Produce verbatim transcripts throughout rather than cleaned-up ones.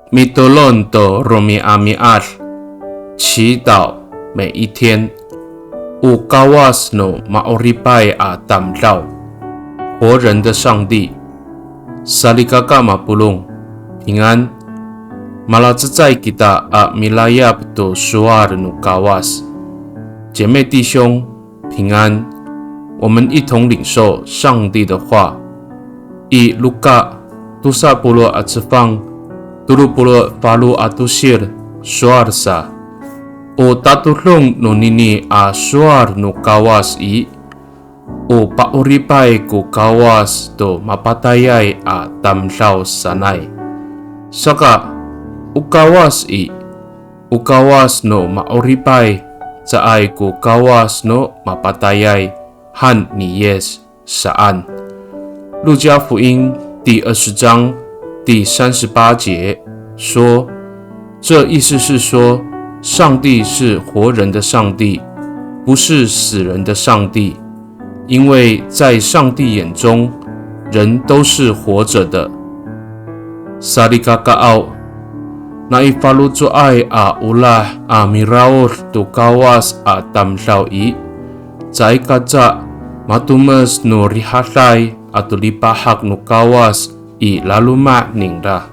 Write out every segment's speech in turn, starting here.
Mitolon to romi'ami'ad, 祈祷每一天。O Kawas no ma'oripay a tamdaw, 活人的上帝。Salikaka mapolong, 平安。Malacecay kita a milayap to sowal no Kawas. 姐妹弟兄，平安。我们一同领受上帝的话。I Luka tosa polo' a cefang, tolo polo' falo a tosil, sowal sa. O tatodong nonini a sowal no Kawas i, o pa'oripay ko Kawas to mapatayay a tamdaw sanay. Saka, o Kawas i, o Kawas no ma'oripay, caay ko Kawas no mapatayay, han ni Yis saan. 路加福音第二十章第三十八节说，这意思是说，上帝是活人的上帝，不是死人的上帝，因为在上帝眼中，人都是活着的。Salikakaaw, nai faloco'ay a olah a miraod to Kawas a tamdaw i, caay kaca matomes no rihaday ato lipahak no Kawas i laloma' ningra.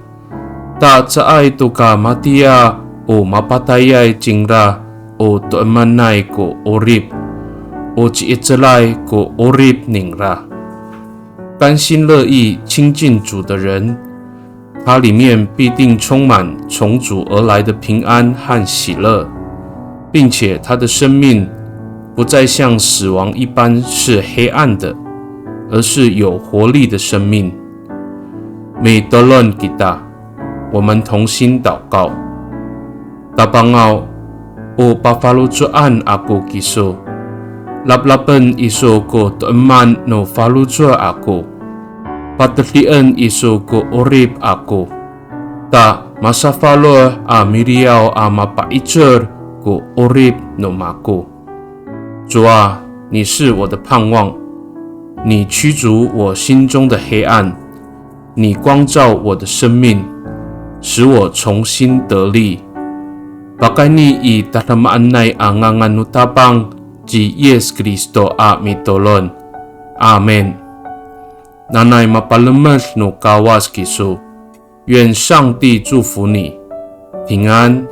Ta caay to ka matiya o mapatayay cingra o to'emanay ko 'orip, o ci'icelay ko 'orip ningra. 甘心乐意亲近主的人，他里面必定充满从主而来的平安和喜乐，并且他的生命不再像死亡一般是黑暗的，而是有活力的生命。Mitolon kita, 我们同心祷告。 Tapangaw, o pafaloco'an ako kiso. Laplapen iso ko to'eman no faloco' ako. Patedien iso ko 'orip ako. Ta masafaloh a miliyaw a mapa'icel ko 'orip no mako. 主啊，你是我的盼望，你驱逐我心中的黑暗。 你光照我的生命，使我重新得力。Pakayni i tadamaanay a ngangan no Tapang ci Yis Kristo a mitolon. Amin. Nanay mapalemed no Kawas kiso. 愿上帝祝福你，平安。